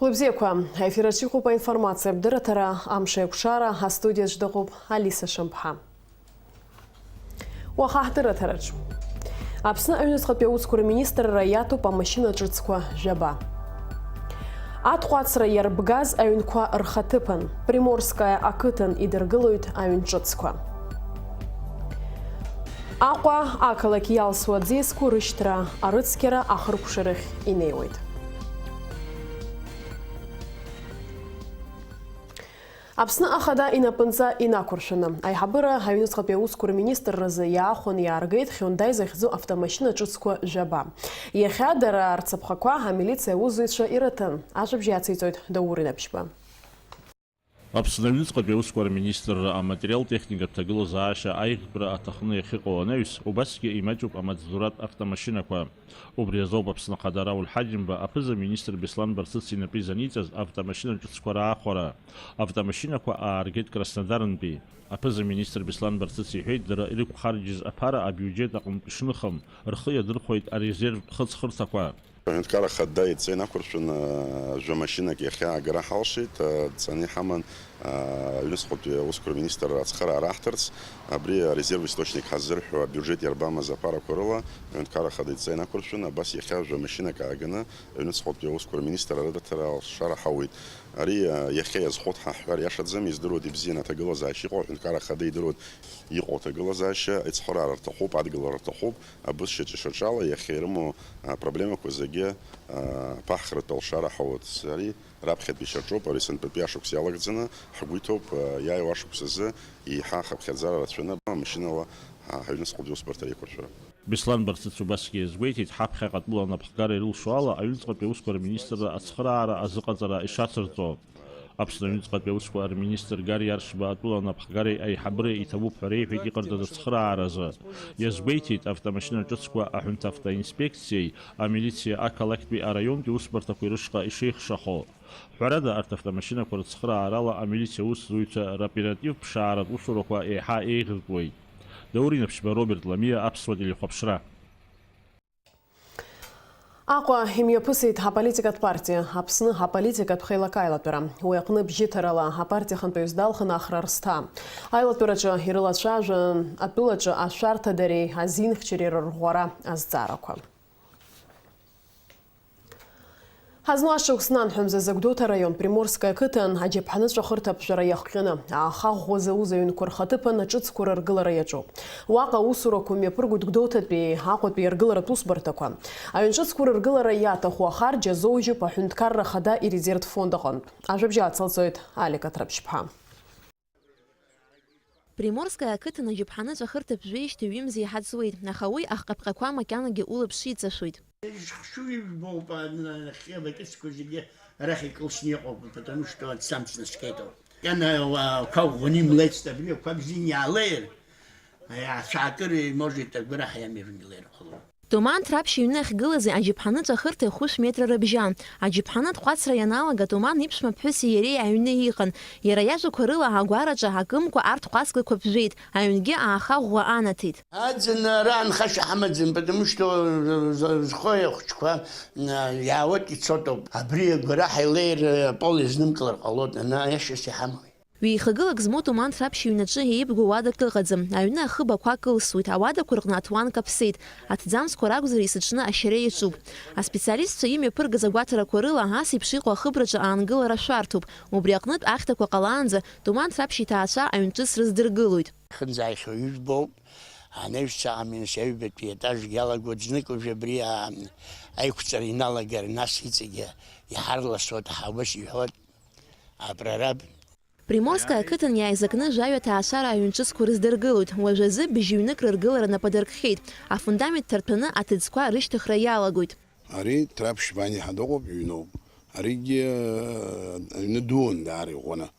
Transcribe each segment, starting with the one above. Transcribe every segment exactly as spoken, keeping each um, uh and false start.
Лыбзиақәа, аефир аҿы иҟоуп аинформациатә дырраҭара, амш аиқәшара, астудиаҿ дыҟоуп Алиса Шамԥҳа. Уаха ҳдырраҭараҿ. Аԥсны аҩныҵҟатәи аусқәа рминистрра иаҭәуп амашьына ҿыцқәа жәаба. Атҟәацра иарбгаз аҩнқәа рхаҭыԥан, Приморская ақыҭан идыргылоит аҩн ҿыцқәа. Аҟәа ақалақь иалсуа аӡиасқәа рышьҭра арыцқьара ахыркәшарахь инеиуеит. Аԥсны Ахада инапынҵа инақәыршәаны, аиҳабыра аҩныҵҟатәи аусқәа рминистрразы иаахәаны иааргеит Hyundai захьӡу автомашьына ҿыцқәа жәаба. Иахьа дара рцаԥхақәа амилициа аусзуҩцәа ирыҭан. Ажәабжь иациҵоит Даур Инаԥшьба. Аԥсны аҩныҵҟатәи аусқәа рминистрра аматериал-техникатә ҭагылазаашьа аиӷьтәра аҭахны иахьыҟоу анаҩс, убасгьы имаҷуп амаҵзуратә автомашьынақәа. Убри азоуп Аԥсны Ахада Рауль Ҳаџьымба аԥыза-министр Беслан Барцыц инапы изаниҵаз автомашьына ҿыцқәа раахәара. Автомашьынақәа ааргеит Краснодарнтәи. Аԥыза-министр Беслан Барцыц иҳәеит, дара ирықәхарџьыз аԥара абиуџьет аҟынтә шныхым, рхы иадырхәеит арезервтә хыҵхырҭақәа. Аҳәынҭқарра Ахада идҵа инақәыршәаны, жәа машьынак иахьа аагара ҳалшеит, дҵаны иҳаман, аҩныҵҟатәи аусқәа рминистрра ацхыраара аҳҭарц, абри арезерв источник ҳаззырҳәо абиуџьет иарбамаз аԥарақәа рыла, аҳәынҭқарра Ахада идҵа инақәыршәаны, абас иахьа жәа машьынак ааганы, аҩныҵҟатәи аусқәа рминистрра рыдаҭара алшара ҳауеит. Ари, а, иахьа иазхәыҭ ҳаҳҳәар иашаӡам, издыруеит ибзианы аҭагылазаашьа иҟоу, аҳәынҭқарра Ахада идыруеит иҟоу аҭагылазаашьа, ицхыраара рҭахуп, адгылара рҭахуп, абыс шьаҿа-шьаҿала иахьа ирымоу, а, проблемақәа зегьы, а, аԥаҳхратә алшара ҳауеит. Ари раԥхьатәи шьаҿоуп, ари сынтәатәи ашықәс иалагӡаны ҳгәы иҭоуп, а, иааиуа ашықәс азы еиҳа ахыԥхьаӡара рацәаны амашьынала, а, ҳаҩныҵҟатәи аусбарҭа реиқәыршәара. Беслан Барцыц убасгьы иазгәеиҭеит, ҳаԥхьаҟа атәыла анапхгара ирылшо ала, аҩныҵҟатәи аусқәа рминистрра ацхыраара азыҟаҵара ишацырҵо. Аԥсны аҩныҵҟатәи аусқәа рминистр Гари Аршба атәыла анапхгареи аиҳабыреи иҭабуп ҳәа реиҳәеит иҟарҵаз ацхырааразы. Иазгәеиҭеит, автомашьына ҿыцқәа аҳәынҭавтоинспекциеи амилициа ақалақьтәи араионтәи усбарҭақәеи рышҟа ишеихшахо. Ҳәарада, арҭ автомашьынақәа рыцхыраарала амилициа аусзуҩцәа роперативԥшааратә усурақәа еиҳа еиӷьыртәуеит. Даур Инаԥшьба, Роберт Ламиа, Аԥсуа телехәаԥшра. Аҟәа имҩаԥысит аполитикатә партиа, Аԥсны аполитикатә хеилак аилатәара. Уи аҟны бжьыҭарала апартиа хантәаҩыс далхын Ахра Арсҭаа. Аилатәараҿы ирылацәажәон атәылаҿы ашәарҭадареи азинхьчареи рырӷәӷәара азҵаарақәа. Ҳазну ашықәс нанҳәа мзазы Гәдоуҭа араион Приморская ақыҭан аџьаԥҳаныҵәахырҭа аԥжәара иахҟьаны, ааха ӷәӷәа зауз аҩнқәа рхаҭыԥан аҿыцқәа рыргылара иаҿуп. Уаҟа аусурақәа мҩаԥыргоит Гәдоуҭатәи, Аҟәатәи аргыларатә усбарҭақәа. Аҩнҿыцқәа рыргылара иаҭаху ахарџь азоужьуп аҳәынҭқарра Ахада ирезервтә фонд аҟынтә. Ажәабжь ацалҵоит Алик Аҭраԥшьԥҳа. Приморская ақыҭан аџьаԥҳаныҵәахырҭа ԥжәеижьҭеи ҩымз еиҳа ҵуеит, аха уи ахҟьаԥҟьақәа макьанагьы улаԥш иҵашәоит. Зхшыҩ ижәбоуп, а, нахьхьи абакьыцқәа зегьы арахь икылсны иҟоуп, потому что аӡы амца наскьеит ауп. Иана, а, ақәа ӷәӷәаны имлеицт, абри ақәа бзианы иаалеир, а, ацәаакыра, может, агәараҳәа иамеивнгылар ҟалоит. Туман Ҭраԥшь иҩны ахьгылази аџьаԥҳаныҵәахырҭеи хәышә метра рыбжьан. Аџьаԥҳанытә ҟәацра ианалага, Туман иԥшәма ԥҳәыси иареи аҩны иҟан. Иара иажәақәа рыла, агәараҿы акымкәа арҭ ҟәацгақәа ԥжәеит, аҩнгьы ааха ӷәӷәа анаҭеит. Аӡын ара анхашьа ҳамаӡам, потому что, э, зхы ахәыҷқәа, э, иаауеит, ицоит ауп. Абри агәараҳәа илеир, э, апол иазнымкылар ҟалоит, ана иашас иҳамои. Ҩеихагылак змоу Туман Ҭраԥшь иҩнаҿы еибгоу уадак ыҟаӡам. Аҩны ахыб ақәа кылсуеит, ауадақәа рҟны аҭуан каԥсеит. Аҭӡамцқәа ракәзар, есыҽны ашьара иаҿуп. Аспециалистцәа имҩаԥыргаз агәаҭарақәа рыла, ас еиԥш иҟоу ахыбраҿы аангылара шәарҭоуп. Убри аҟнытә ахьҭақәа ҟалаанӡа Туман Ҭраԥшь иҭаацәа аҩнҿыц рыздыргылоит. Ихынӡааихьоу ижәбоуп, анаҩсцәа аминус аҩбатәи етажгьы иалагоит, знык уажә абри, аа, аиқәҵара иналагар, нас иҵегьы иҳарласуа даҳауа, ус иҳәоит апрораб. Приморская ақыҭан иааизакны жәаҩа ҭаацәара аҩнҿыцқәа рыздыргылоит. Уажәазы бжьыҩнык рыргылара напы адыркхьеит. Афундамент ҭарҭәаны аҭыӡқәа рышьҭыхра иалагоит. Ари Ҭраԥшь Ваниа ҳәа дыҟоуп, иҩноуп. Аригьы, э, аҩны дуун даара иӷәӷәаны.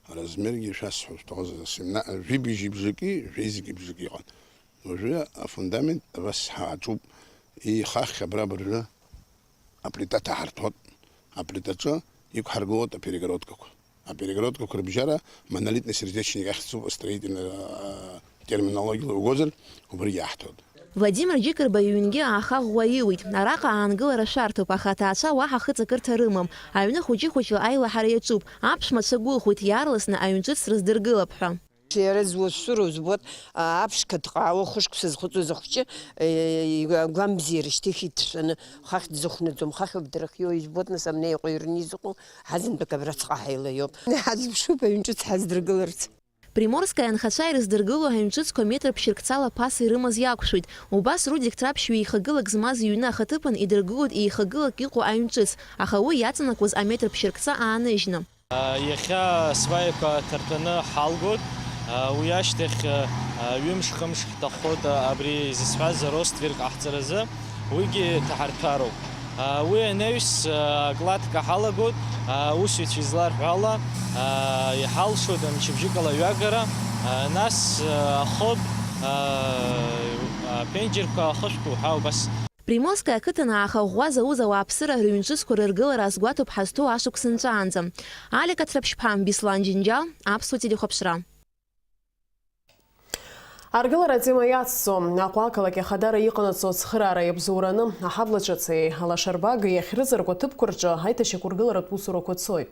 Аразмергьы шәасҳәо шәҭахызар, семна-, жәибжь ибжаки, жәеизгьы бжаки иҟан. Уажәы афундамент абас ҳаҿуп. Ихахь абра абыржәы аплита ҭаҳарҭәуеит. Аплитаҿы иқәҳаргылоит аперегородкақәа. Аперегородкақәа рыбжьара монолитный сердечник ахьӡуп астроительный, э, терминологиала угозар, убригьы аҳҭоит. Владимир Џьыкырба иҩнгьы ааха ӷәӷәа иуит. Араҟа аангылара шәарҭоуп, аха аҭаацәа уаҳа хыҵакырҭа рымам. Аҩны хәыҷы-хәыҷла аилаҳара иаҿуп. Аԥшәмацәа гәыӷуеит, иаарласны аҩнҿыц рыздыргылап ҳәа. Иара зуашәшәыроу збоит, а, аԥшқа дҟаауа хышықәса зхыҵуаз ахәҷы, э, игәамбзиара шьҭыхит дшәаны, хахь дзыхәнаӡом, хахьоуп дрыхиоу, избоит, нас, амнеиҟәа ирнизыҟоу, ҳазынтәык абраҵәҟьа ҳаилаиоуп. Ҳазыԥшуп аҩнҿыц ҳаздыргыларц. Приморская анхацәа ирыздыргыло аҩнҿыцқәа метр ԥшьыркцала ԥаса ирымаз иақәшәоит. Убас Рудик Ҭраԥшь ҩеихагылак змаз иҩны ахаҭыԥан идыргылоит еихагылак иҟоу аҩнҿыц, аха уи иаҵанакуаз аметр ԥшьыркца ааныжьны. Иахьа сваиақәа ҭартәаны ҳалгоит. Уи ашьҭахь ҩымш-хымш ҳҭаххоит абри изысҳәаз роствер ҟаҳҵаразы. Уигьы ҭаҳарҭәароуп. Уи анаҩс, акладка ҳалагоит, аусзуҩцәа изларҳәо ала, иҳалшоит мчыбжьыкала ҩагара, нас ахыб, аԥенџьырқәа ахышәҭ уҳәа убас. Приморская ақыҭан ааха ӷәӷәа зауз ауааԥсыра рыҩнҿыцқәа рыргылара азгәаҭоуп ҳазҭоу ашықәс нҵәаанӡа. Алика Ҭраԥшьԥҳа, Беслан Џьынџьал, Аԥсуа телехәаԥшра. Аргылара атема иацҵо, Аҟәа ақалақь ахадара иҟанаҵо ацхыраара иабзоураны, аҳабла ҿыци алашарбагеи иахьрыҵаркуа аҭыԥқәа рҿы аиҭашьақәыргыларатә усурақәа цоит.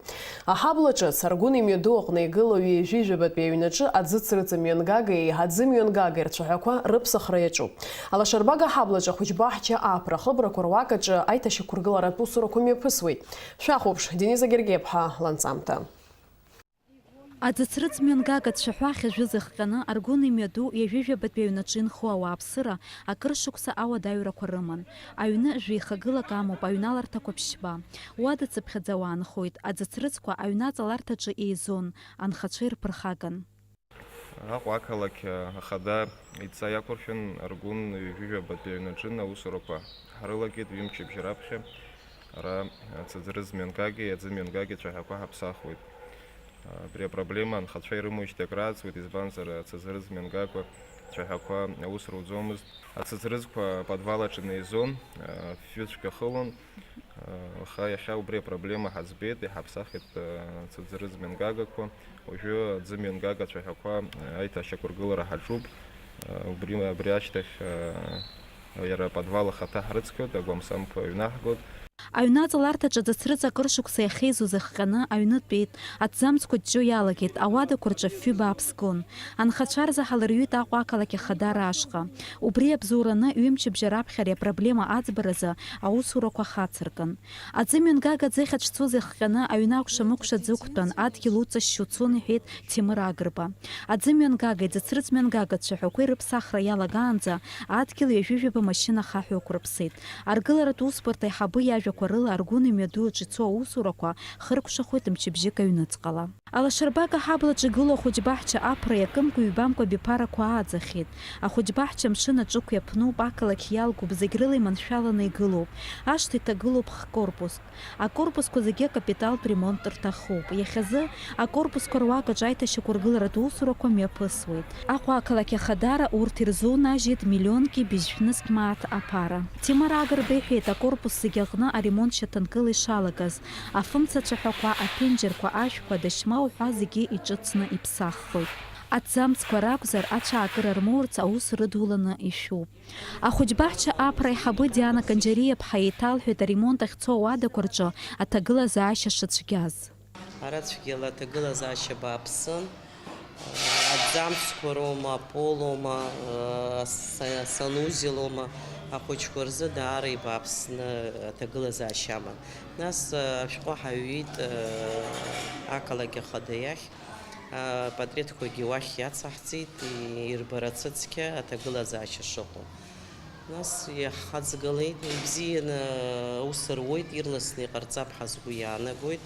Аҳабла ҿыц Аргәын имҩаду аҟны игылоу ҩажәи жәабатәи аҩнаҿы аӡы ҵрыҵ мҩангагеи аӡы мҩангагеи рцәаҳәақәа рыԥсахра иаҿуп. Алашарбага аҳаблаҿы ахәыҷбаҳча аԥра ахыбрақәа руак аҿы аиҭашьақәыргыларатә усурақәа мҩаԥысуеит. Шәахәаԥш, Дениза Гергеԥҳа ланҵамҭа. Аӡыцрыҵ мҩангага ацәаҳәа ахьажәыз ихҟьаны Аргәын имҩаду ҩажәижәабатәи аҩнаҿы инхо ауааԥсыра акыр шықәса ауадаҩрақәа рыман. Аҩны жәеихагылак амоуп, аҩналарҭақәа ԥшьба. Уа дацыԥхьаӡа уаанхоит, аӡыцрыҵқәа аҩны аҵаларҭаҿы еизон, анхацәа ирԥырхаган. Аҟәа ақалақь ахада идҵа иақәыршәын Аргәын ҩажәижәабатәи аҩнаҿы аусурақәа ҳрылагеит, ҩымчыбжь раԥхьа ара аӡыцрыҵ мҩангагеи аӡы мҩангагеи ацәаҳәақәа ҳаԥсахуеит. Абри апроблема анхацәа ирымоуижьҭеи акрааҵуеит, избанзар, ацыӡрыӡ мҩангагақәа цәаҳәақәа аус руӡомызт. Ацыӡрыӡқәа аподвал аҿы инеизон, фҩыцәгьа хылон, аха иахьа убри апроблема ҳаӡбеит, иҳаԥсахит ацыӡрыӡ мҩангагақәа. Уажәы аӡы мҩангага ацәаҳәақәа аиҭашьақәыргылара ҳаҿуп. Убри, абри ашьҭахь иара аподвал ахаҭа ҳрыцқьоит, агәамсамқәа ҩнаҳгоит. Аҩны аҵаларҭаҿы аӡыцрыҵ акыр шықәса иахьеизоз ихҟьаны аҩны тәеит, аҭӡамцқәа ҷҷо иалагеит, ауадақәа рҿы фҩы бааԥс гон. Анхацәа рзы ҳалырҩит Аҟәа ақалақь ахадара ашҟа. Убри иабзоураны ҩымчыбжьа раԥхьа ари апроблема аӡбаразы аусурақәа хацыркын. Аӡы мҩангага аӡыхь ацәцоз ихҟьаны аҩны акәша-мыкәша аӡы ықәтәан, адгьыл уҵашьшь уцон, иҳәеит Ҭемыр Агрба. Аӡы мҩангагеи аӡыцрыҵ мҩангага ацәаҳәақәеи рыԥсахра иалагаанӡа адгьыл ҩажәижәаба машьына ахаҳә ықәрыԥсеит. Аргыларатә усбарҭа аиҳабы иажәақәа рыла Аргәын имҩаду аҿы ицо аусурақәа хыркәшахоит мчыбжьык аҩныҵҟала. Алашарбага аҳаблаҿы игылоу ахәыҷбаҳча аԥра иакымкәа-ҩбамкәа абиԥарақәа ааӡахьеит. Ахәыҷбаҳча амшын аҿықә иаԥнуп, ақалақь иалгоуп, зегь рыла иманшәаланы игылоуп. Ашҭа иҭагылоуп х-корпуск. Акорпусқәа зегьы акапиталтә ремонт рҭахуп. Иахьазы акорпусқәа руак аҿы аиҭашьақәыргыларатә усурақәа мҩаԥысуеит. Аҟәа ақалақь ахадара урҭ ирзунажьит миллионки быжьшәнызқь мааҭ аԥара. Ҭемыр Агрба иҳәеит, акорпус зегьы аҟны аремонт шьаҭанкыла ишалагаз, афымца цәаҳәақәа, аԥенџьырқәа, ашәқәа, адашьма уҳәа зегьы иҿыцны иԥсаххоит. Аҭӡамцқәа ракәзар, ацәаакыра рмоурц аус рыдуланы ишәуп. Ахәыҷбаҳча аԥра аиҳабы Диана Канџьариаԥҳа еиҭалҳәеит аремонт ахьцо ауадақәа рҿы аҭагылазаашьа шыцәгьаз. Ара цәгьала аҭагылазаашьа бааԥсын. Аҭӡамцқәа роума, аполома, аса-, асанузелома, ахәыҷқәа рзы даара ибааԥсны аҭагылазаашьа аман. Нас ашәҟәы ҳаҩит ақалақь ахада иахь. Апатреҭқәагьы уахь иацаҳҵеит, ирбарацы цқьа аҭагылазаашьа шыҟоу. Нас иаҳхаҵгылеит, ибзианы аус руеит, ирласны иҟарҵап ҳәа сгәы иаанагоит.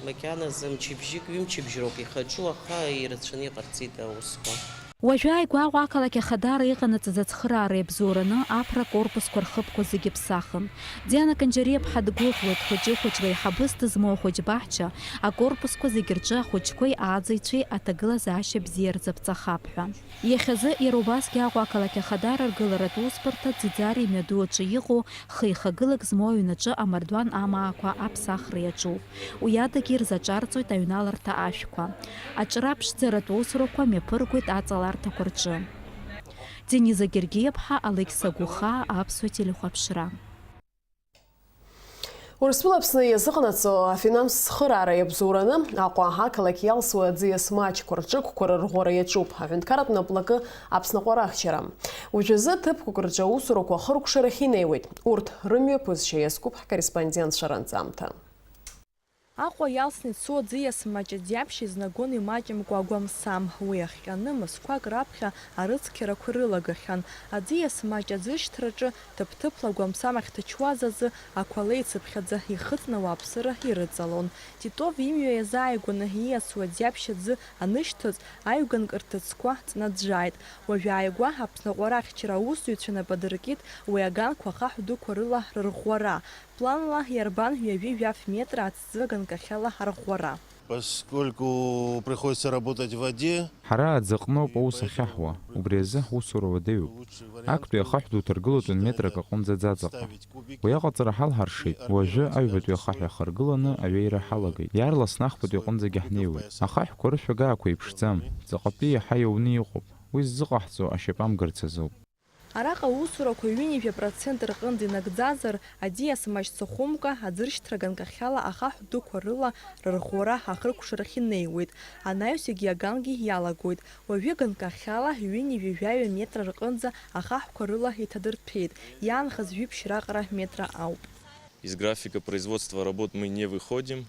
Макьаназы мчыбжьык, ҩымчыбжь роуп ихаҿу, аха ирацәаны иҟарҵеит аусқәа. Уажәы ааигәа Аҟәа ақалақь ахадара иҟанаҵаз ацхыраара иабзоураны аԥра акорпусқәа рхыԥқәа зегьы ԥсахын. Диана Канџьариаԥҳа дгәыӷуеит, хәыҷы-хәыҷла еиҳабыс дызмоу ахәыҷбаҳча акорпусқәа зегьы рҿы ахәыҷқәеи ааӡаҩцәеи аҭагылазаашьа бзиа рзаԥҵахап ҳәа. Иахьазы иара убасгьы Аҟәа ақалақь ахадара аргыларатә усбарҭа Ӡиӡари имҩаду аҿы иҟоу хы-ихагылак змоу аҩнаҿы амардуан амаақәа аԥсахра иаҿуп. Уи адагьы ирзаҿарҵоит аҩналарҭа ашәқәа. Аҿра ԥшӡаратә усурақәа мҩаԥыргоит аҵаларҭақәа рҿы. Дениза Гергиаԥҳа, Алықьса Гәыхаа, Аԥсуа телехәаԥшра. Урыстәыла Аԥсны иазыҟанаҵо афинанс цхыраара иабзоураны Аҟәа ақалақь иалсуа аӡиас маҷқәа рҿықәқәа рырӷәӷәара иаҿуп аҳәынҭқарратә наплакы Аԥсны аҟәарахьчара. Уажәазы ҭыԥқәак рҿы аусурақәа ахыркәшарахь инеиуеит. Урҭ рымҩаԥысшьа иазкуп ҳкорреспондентцәа ранҵамҭа. Аҟәа иалсны ицо аӡиас маҷ аӡиаԥшь изнагон имаҷымкәа агәамсам. Уи иахҟьаны мызқәак раԥхьа арыцқьарақәа рылагахьан. Аӡиас маҷ аӡышьҭраҿы ҭыԥ-ҭыԥла агәамсам ахьҭачуаз азы ақәа леицыԥхьаӡа ихыҵны ауааԥсыра ирыҵалон. Титов имҩа иазааигәаны ииасуа аӡиаԥшь аӡы анышьҭыҵ, аҩганк рҭыӡқәа ҵнаӡәӡәааит. Уажә ааигәа Аԥсны аҟәарахьчара аусзуҩцәа нап адыркит уи аганқәа ахаҳә дуқәа рыла рырӷәӷәара. Планла иарбан ҩажәи жәаф метра аҭӡы аганкахьала арӷәӷәара? Поскольку приходится работать в воде. Ҳара аӡы аҟноуп аус ахьаҳуа, убри азы ҳусура уадаҩуп. Актәи ахаҳә ду ҭаргылатәын метрак аҟынӡа аӡаҵаҟа. Уи аҟаҵара ҳалҳаршеит, уажәы аҩбатәи ахаҳә иахаргыланы аҩеира ҳалагеит. Иаарласны ахԥатәи аҟынӡагьы ҳнеиуеит. Ахаҳәқәа рышәагаақәа еиԥшӡам, ҵаҟатәи иаҳа иауны иҟоуп. Уи ззыҟаҳҵо ашьапы амгарц азоуп. Араҟа аусурақәа ҩынҩажәа процент рҟынӡа инагӡазар, аӡиас маҷ цахәымга, аӡыршьҭра ганкахьала ахаҳә дуқәа рыла рырӷәӷәара ахыркәшарахь инеиуеит, анаҩс егьи агангьы иалагоит. Уажәы ганкахьала ҩынҩажәи жәаҩа метра рҟынӡа ахаҳәқәа рыла иҭадырҭәеит, иаанхаз жәиԥшь раҟара метра ауп. Из графика производства работ мы не выходим.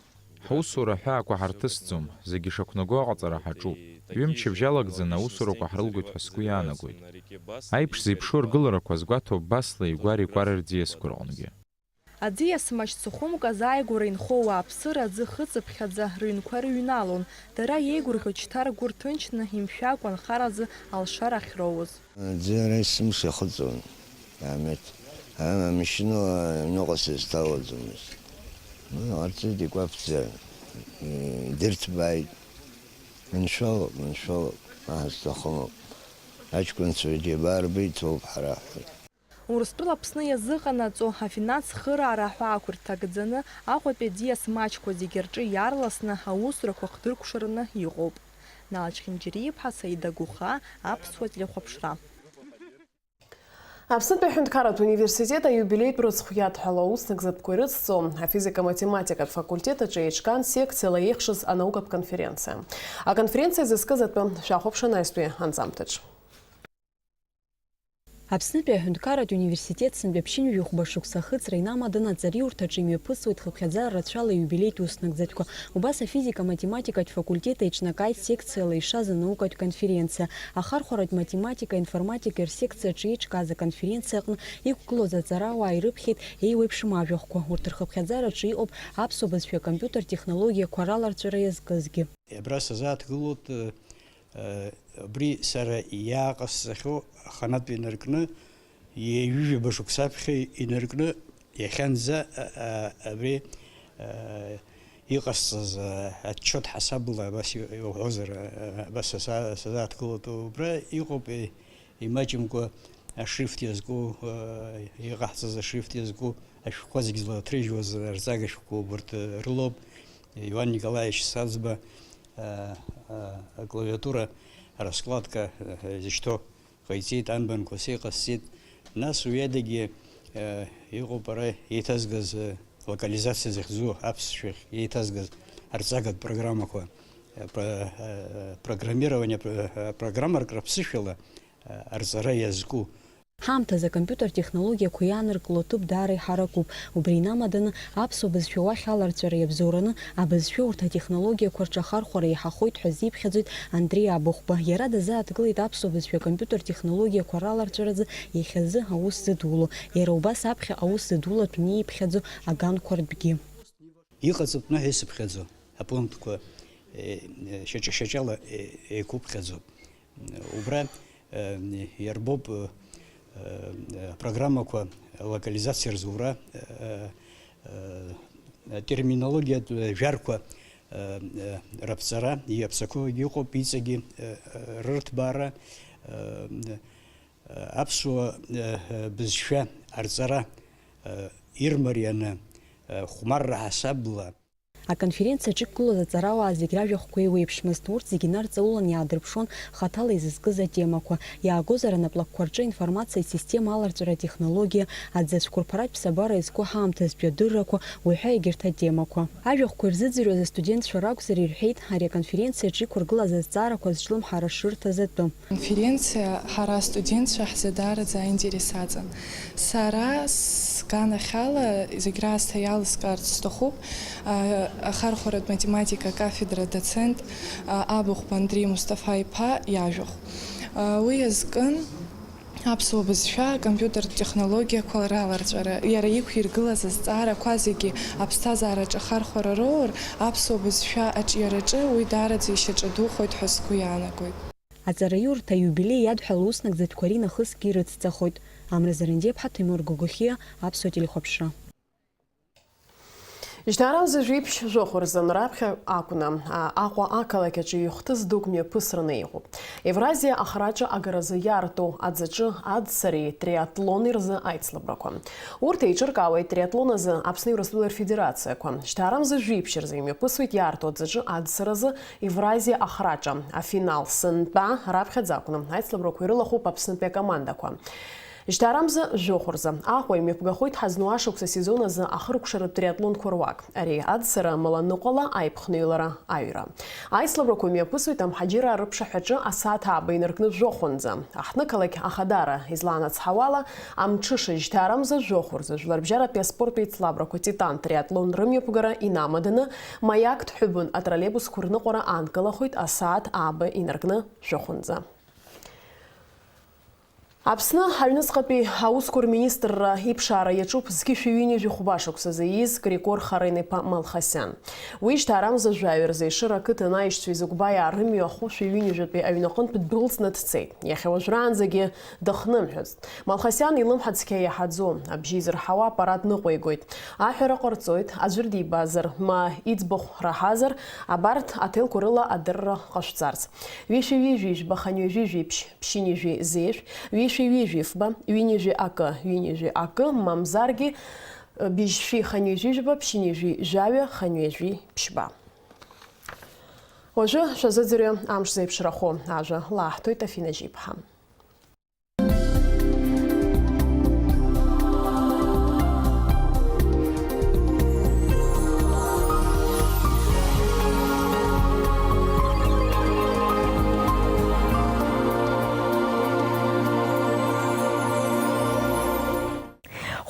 Ҳусура аҳәаақәа ҳарҭысӡом, зегьы ишақәнаго аҟаҵара ҳаҿуп. Ҩымчыбжьалагӡаны аусурақәа ҳрылгоит ҳәа сгәы иаанагоит. Аиԥш зеиԥшу аргыларақәа азгәаҭоуп Баслеи Гәари Кәарар ӡиасқәа рҟынгьы. Аӡиас маҷ цахәымга азааигәара инхо ауааԥсыра аӡы хыҵыԥхьаӡа рыҩнқәа рыҩналон. Дара иеигәырӷьоит шьҭа ргәы рҭынчны, имшәакәа анхаразы алшара ахьроуз. Ӡара есымша ихыҵуан, Аҳмеҭ. Ама машьынала аҩныҟа сызҭалаӡомызт. Ҟарҵеит икәаԥӡа, идырҭбааит. Маншәалоуп, маншәалоуп, аҳ сҭахымоуп. Аҷкәынцәагьы абар, беиҭоуп ҳара ҳәа. Урыстәыла Аԥсны иазыҟанаҵо афинанс цхыраара аҳәаақәа рҭагӡаны Аҟәатәи аӡиас маҷқәа зегьы рҿы иаарласны аусурақәа хдыркәшараны иҟоуп. Нал Чхинџьариа-иԥҳа, Саида Гәыхаа, Аԥсуа телехәаԥшра. Аԥснытәи аҳәынҭқарратә университет аиубилеитә рыцхә иадҳәало аус нагӡатәқәа ирыцҵо афизика-математикатә факультет аҿы еиҿкаан секциала еихшаз анаукатә конференциа. Аконференциа зызкыз атәы шәахәаԥш анаҩстәи анҵамҭаҿ. Аԥснытәи аҳәынҭқарратә университет сынтәа ԥшьынҩажәи хәба шықәса ахыҵра инамаданы аҵариурҭаҿы имҩаԥысуеит хыԥхьаӡара рацәала аиубилеитә ус нагӡатәқәа. Убас афизика-математикатә факультет еиҿнакааит секциала ишаз анаукатә конференциа. Ахархәаратә математика, информатика рсекциаҿы еиҿкааз аконференциа аҟны иқәгылоз аҵарауаа ирыԥхьеит еиуеиԥшым ажәахәқәа. Урҭ рхыԥхьаӡараҿы иҟоуп аԥсуа бызшәа, акомпиутер технологиақәа раларҵәара иазкызгьы. Абра сазааҭгылоит, э, э, абри сара иааҟасҵахьоу аханатә инаркны, ҩажәижәаба шықәсаԥхьа инаркны, иахьанӡа, а, а, абри, а, иҟасҵаз, а, отчет ҳасабла абас и-, иуҳәозар, а, а, абас саза-, сазааҭгылоит. Убра иҟоуп, и-, имаҷымкәа ашрифт иазку, а, иҟаҳҵаз ашрифт иазку ашәҟәқәа зегь злаҭрыжьуаз арҵага шәҟәқәа убарҭ, а, рылоуп. Иван Николаевич Саӡба, а, а, аклавиатура раскладка, а, изышьҭоу ҟаиҵеит, анбанқәа сеиҟасҵеит. Нас уи адагьы, э, иҟоуп ара еиҭазгаз, э, локализациа захьӡу аԥсшәахь еиҭазгаз арҵагатә программақәа, э, про-, э, программирование, про-, э, программарк раԥсышәала, э, арҵара иазку. Ҳаамҭазы акомпиутер технологиақәа иааныркыло аҭыԥ даара иҳаракуп. Убри инамаданы, аԥсуа бызшәа уахь аларҵәара иабзоураны, абызшәа урҭ атехнологиақәа рҿы ахархәара еиҳахоит ҳәа азиԥхьаӡоит Андреи Абыхәба. Иара дазааҭгылеит аԥсуа бызшәа акомпиутер технологиақәа раларҵәаразы иахьазы аус зыдуло. Иара убас аԥхьа аус зыдуло адәны ииԥхьаӡо аганқәа ртәгьы. Иҟаҵатәны ҳәа исыԥхьаӡо апунктқәа, е, е, шьаҿа-шьаҿала, е, еиқәыԥхьаӡоуп. Убра, э, иарбоуп, э, э, апрограммақәа локализациа рзура, э, э, атерминологиатә жәарқәа, э, э, раԥҵара, иаԥсақәагьы ыҟоуп, иҵегьы, э, э, рырҭбаара, э, э, аԥсуа, э, э, бызшәа арҵара, э, ирмарианы, э, хәмарра ҳасабла. Аконференциаҿы иқәгылаз аҵарауаа зегь ражәахәқәа еиуеиԥшмызт, урҭ зегь инарҵаулан иаадырԥшуан хаҭала изызкыз атемақәа, иаагозар анаплакқәа рҿы аинформациатә система аларҵәара атехнологиа, аӡы ацәқәырԥаратә ԥсабара иазку ҳаамҭазтәи адыррақәа, уҳәа егьырҭ атемақәа. Ажәахәқәа ирзыӡырҩуаз астудентцәа ракәзар ирҳәеит, ари аконференциаҿы иқәыргылаз азҵаарақәа зҿлымҳара шырҭаз атәы. Конференциа ҳара астудентцәа ҳзы даараӡа аинтерес аҵан. Сара сганахьала зегь раасҭа иалыскаарц сҭахуп, а, ахархәаратә математика акафедра адоцент, а, Абыхәба Андреи Мусҭафа-иԥа иажәахә. А, уи азкын аԥсуа бызшәа, акомпиутертә технологиақәа раларҵәара. Иара иқәиргылаз азҵаарақәа зегьы аԥсҭазаараҿы ахархәара роур, аԥсуа бызшәа аҿиараҿы уи даараӡа ишьаҿадухоит ҳәа сгәы иаанагоит. Аҵараиурҭа аиубилеи иадҳәалоу уснагӡатәқәа ринахысгьы ирыцҵахоит. Амра Зарандиаԥҳа, Ҭемур Гогохиа, Аԥсуа телехәаԥшра. Жьҭаарамза жәиԥшь жәохә рзын раԥхьа акәны, а, Аҟәа ақалақь аҿы ихәҭыс дук мҩаԥысраны иҟоуп. Евразиа ахраҿа агаразы иаарту аӡаҿы аӡсареи триатлони рзы аицлабрақәа. Урҭ еиҿыркаауеит триатлон азы Аԥсны Урыстәылеи рфедерациақәа. Жьҭаарамза жәиԥшь рзы имҩаԥысуеит иаарту аӡаҿы аӡсаразы Евразиа ахраҿа, афинал сынтәа раԥхьаӡа акәны аицлабрақәа ирылахәуп Аԥснытәи акомандақәа. Жьҭаарамза жәохә рзы Аҟәа имҩаԥгахоит ҳазну ашықәса асезон азы ахыркәшаратә триатлонқәа руак. Ари аӡсара мала ныҟәала аиԥхныҩлара аҩра. Аицлабрақәа мҩаԥысуеит амҳаџьыраа рыԥшаҳәаҿы асааҭ ааба инаркны жәохәынӡа. Аҳҭнықалақь Ахадара излаанацҳауала, амҽыша жьҭаарамза жәохә рзы Жәларбжьаратәи аспорттә еицлабрақәа Титан триатлон рымҩаԥгара инамаданы, Маиак дҳәыбын атроллейбусқәа рныҟәара аанкылахоит асааҭ ааба инаркны жәохәынӡа. Аԥсны аҩныҵҟатәи аусқәа рминистрра иԥшаара иаҿуп зқьышәи ҩынҩажәи хәба шықәсазы ииз Григор Харен-иԥа Малхасиан. Уи жьҭаарамза жәаҩа рзы Ешыра ақыҭан аишьцәа изыгәбаиаа рымҩа ахәышәи ҩынҩажәатәи аҩнаҟынтә дәылҵны дцеит. Иахьа уажәраанӡагьы дыхнымҳәыцт. Малхасиан илымҳа цқьа иаҳаӡом, абжьы изырҳауа аппарат ныҟәигоит. Аҳәара ҟарҵоит, аӡәыр дибазар, ма иӡбахә раҳазар, абарҭ аҭелқәа рыла адырра ҟашәҵарц. Ҩышәи ҩыжәи жәба ханҩажәи жәиԥшь, ԥшьынҩажәи зеижә, ҩышәи ҩыжәи фба, ҩынҩажәи акы, ҩынҩажәи акы, мамзаргьы, быжьшәи ханҩажәи жәба, ԥшьынҩажәи жәаҩа, ханҩажәи ԥшьба. Уажәы шәазыӡырҩы амш зеиԥшрахо ажәа лаҳҭоит Афина Жьиԥҳа.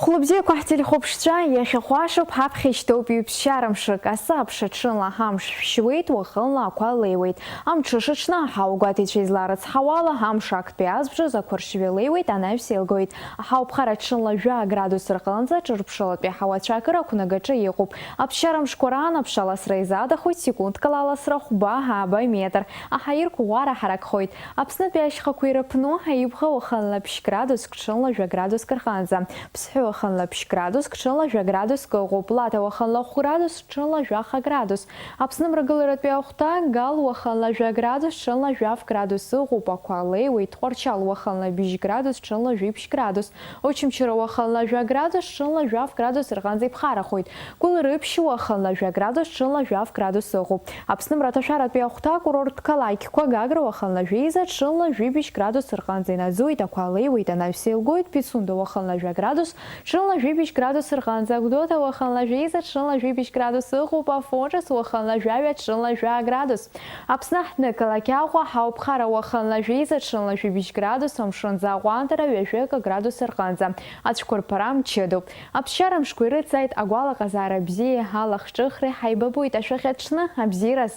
Хәлыбзиақәа ҳтелехәаԥшцәа, иахьа хәашоуп, ҳаԥхьа ишьҭоуп ҩԥсшьара мшык. Асы аԥша ҽынла амш шәшьуеит, уахынла ақәа леиуеит. Амҽыша аҽны аҳауагәаҭаҩцәа изларыцҳауала, амш актәи азбжаз ақәаршҩы леиуеит, анаҩс еилгоит. Аҳауаԥхара ҽынла жәа градус рҟынӡа, ҿырԥшылатәи аҳауацәа акыр ақәнагаҿы иҟоуп. Аԥсшьара мшқәа раан аԥша ласра изаадахоит, секундкала аласра хәба, ааба метр. Аҳаирқәа уара ҳаракхоит. Аԥснытәи ашьхақәа ирыԥну, Аиубӷа уахынла ԥшь градуск, ҽынла жәа градуск рҟынӡа. Ԥсҳәы уахынла ԥшь градуск, ҽынла жәа градуск ыҟоуп. Лаҭа уахынла хә градус, ҽынла жәаха градус. Аԥсны мрагыларатәи ахәҭа, Гал уахынла жәа градус, ҽынла жәаф градус ыҟоуп, ақәа леиуеит. Тҟәарчал уахынла быжь градус, ҽынла жәиԥшь градус. Очамчыра уахынла жәа градус, ҽынла жәаф градус рҟынӡа иԥхарахоит. Гәылрыԥшь уахынла жәа градус, ҽынла жәаф градус ыҟоуп. Аԥсны мраҭашәаратәи ахәҭа, акурорттә қалақьқәа, Гагра уахынла жәеиза, ҽынла жәибжь градус рҟынӡа инаӡоит, ақәа леиуеит, анаҩс еилгоит. Пицунда уахынла жәа градус, ҽынла жәибжь градус рҟынӡа. Гәдоуҭа уахынла жәеиза, ҽынла жәибжь градус ыҟоуп. Афон Ҿыц уахынла жәаҩа, ҽынла жәа градус. Аԥсны аҳҭнықалақь Аҟәа, ҳауаԥхара уахынла жәеиза, ҽынла жәибжь градус, амшынӡы аҟәандара ҩажәи акы градус рҟынӡа. Ацәқәырԥара мчыдоуп. Аԥсшьара мшқәа ирыцааит, агәалаҟазаара бзиеи алахҿыхреи ҳаибабоит ашәахьаҽны, абзиараз!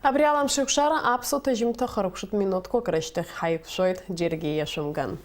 Абри ала амшеикәшара аԥсуа ҭыжьымҭа хыркәшатә минуҭқәак рышьҭахь ҳаиқәшәоит, џьаргьы иашәымган.